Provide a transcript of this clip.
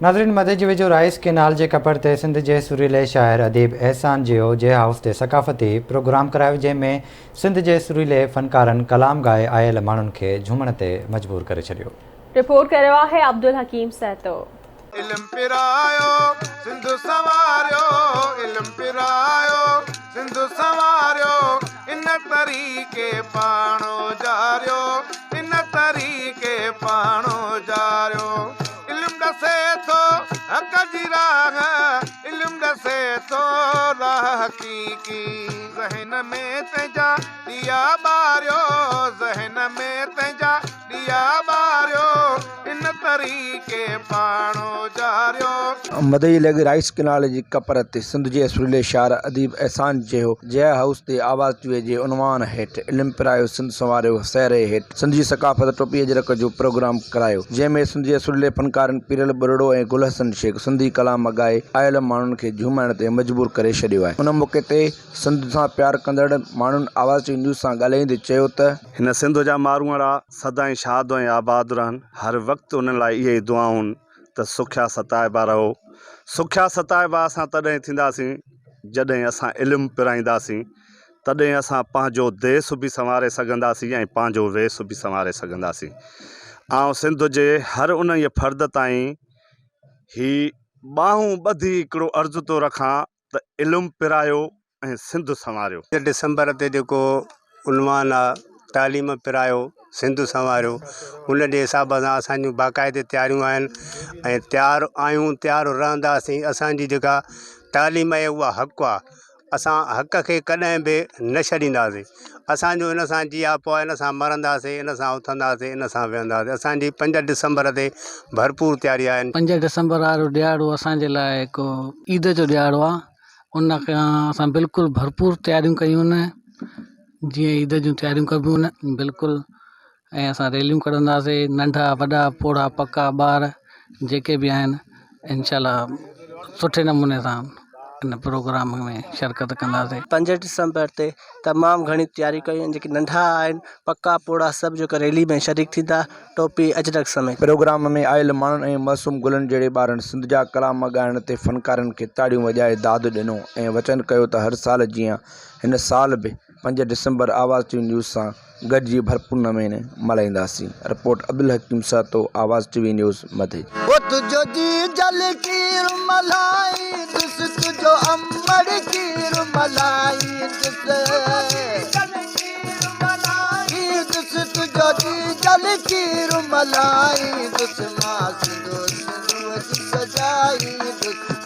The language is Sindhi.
ناظرين مدئي جي ويجهو رائيس ڪينال جي ڪپر تي سنڌ جي سريلي شاعر اديب احسان جيئو جي هائوس تي ثقافتي پروگرام ڪرايو جنهن ۾ سنڌ جي سريلي فنڪارن ڪلام ڳائي آيل ماڻهن کي جهومڻ تي مجبور ڪري ڇڏيو. رپورٽ ڪريو آهي عبدالحڪيم سهتو. علم پرايو سنڌ سنواريو علم پرايو سنڌ سنواريو ان طريقي پاڻ اجاريو ان طريقي پاڻ اجاريو علم ڏسي ٿو حق جي راهه علم ڏسي ٿو راهه حقيقي ذهن ۾ تنهنجا ڏيئا ٻاريو ذهن ۾ تنهنجا ڏيئا ٻاريو ان طريقي پاڻ اجاريو. مدئي لڳ رائيس ڪئنال جي ڪپر تي سنڌ جي سريلي شاعر اديب احسان جيهو جيها هائوس تي آواز ٽي وي جي عنوان هيٺ علم پرايو سنڌ سنواريو سهري هيٺ سنڌ جي ثقافت ٽوپي اجرڪ جو پروگرام ڪرايو جنهن ۾ سنڌ جي سريلي فنڪارن پيرل ٻرڙو ۽ گل حسن شيخ سنڌي ڪلام ڳائي آيل ماڻهن کي جهومائڻ تي مجبور ڪري ڇڏيو آهي ان موقعي تي سنڌ سان پيار ڪندڙ ماڻهن آواز ٽي وي نيوز سان ڳالهائيندي چيو ته. هن سنڌ جا ماروئڙا سدائين شاد ۽ آباد رهن، هر وقت انهن لاء اهي ئي دعائون ته سکيا ستائبا رهو. سکيا ستائبا اسان تڏهن ٿينداسين، جڏهن اسان علم پرائينداسين، تڏهن اسان پنهنجو ديس به سنواري سگهنداسين ۽ پنهنجو ويس به سنواري سگهنداسين. آئون سنڌ جي هر انهيء فرد تائين هي ٻانهون ٻڌي هڪڙو عرض ٿو رکان ته علم پرايو ۽ سنڌ سنواريو. پنج ڊسمبر تي جيڪو عنوان آ تعليم پرايو سنڌ سنواريو ان جي حساب سان اسان جون باقاعدي تياريون آهن ۽ تيار آهيون تيار رهنداسين اسان جي جيڪا تعليم آهي اها حق آ اسان حق کي ڪڏهن به نه ڇڏينداسين اسان جو ان سان جياپو آهي ان سان مرنداسين ان سان اٿنداسين ان سان ويهنداسين اسان جي پنج ڊسمبر تي ڀرپور تياري آهن. پنج ڊسمبر وارو ڏهاڙو اسان جي لاء هڪ عيد جو ڏهاڙو آهي ان کان اسان بلڪل ڀرپور تياريون ڪيون آهن جيئن عيد جون تياريون ڪبيون آهن بلڪل ۽ اسان ريليون ڪڍنداسين ننڍا وڏا پوڙها پڪا ٻار جيڪي به آهن انشاء الله سٺي نموني سان ان پروگرام ۾ شرڪت ڪنداسين. پنج ڊسمبر تي تمام گهڻيون تياريون ڪيون آهن جيڪي ننڍا آهن پڪا پوڙها سڀ جيڪو ريلي ۾ شريڪ ٿيندا ٽوپي اجرڪ سميت. پروگرام ۾ آيل ماڻهن ۽ معصوم گلن جهڙي ٻارن سنڌ جا ڪلام ڳائڻ تي فنڪارن کي تاڙيون وڄائي داد ڏنو ۽ وچن ڪيو ته هر سال جيان هن سال به پنج ڊسمبر آواز ٽي وي نيوز سان گڏجي ڀرپور نموني ملهائينداسين، report Abdulhakeem Sahto, Awaz T V news, Madhej. او تنهنجو جيجل ڪير ملهائيندس تنهنجو امڙ ڪير ملهائيندس تنهنجو جيجل ڪير ملهائيندس مان سنڌو سنڌوء جي سجائيندس.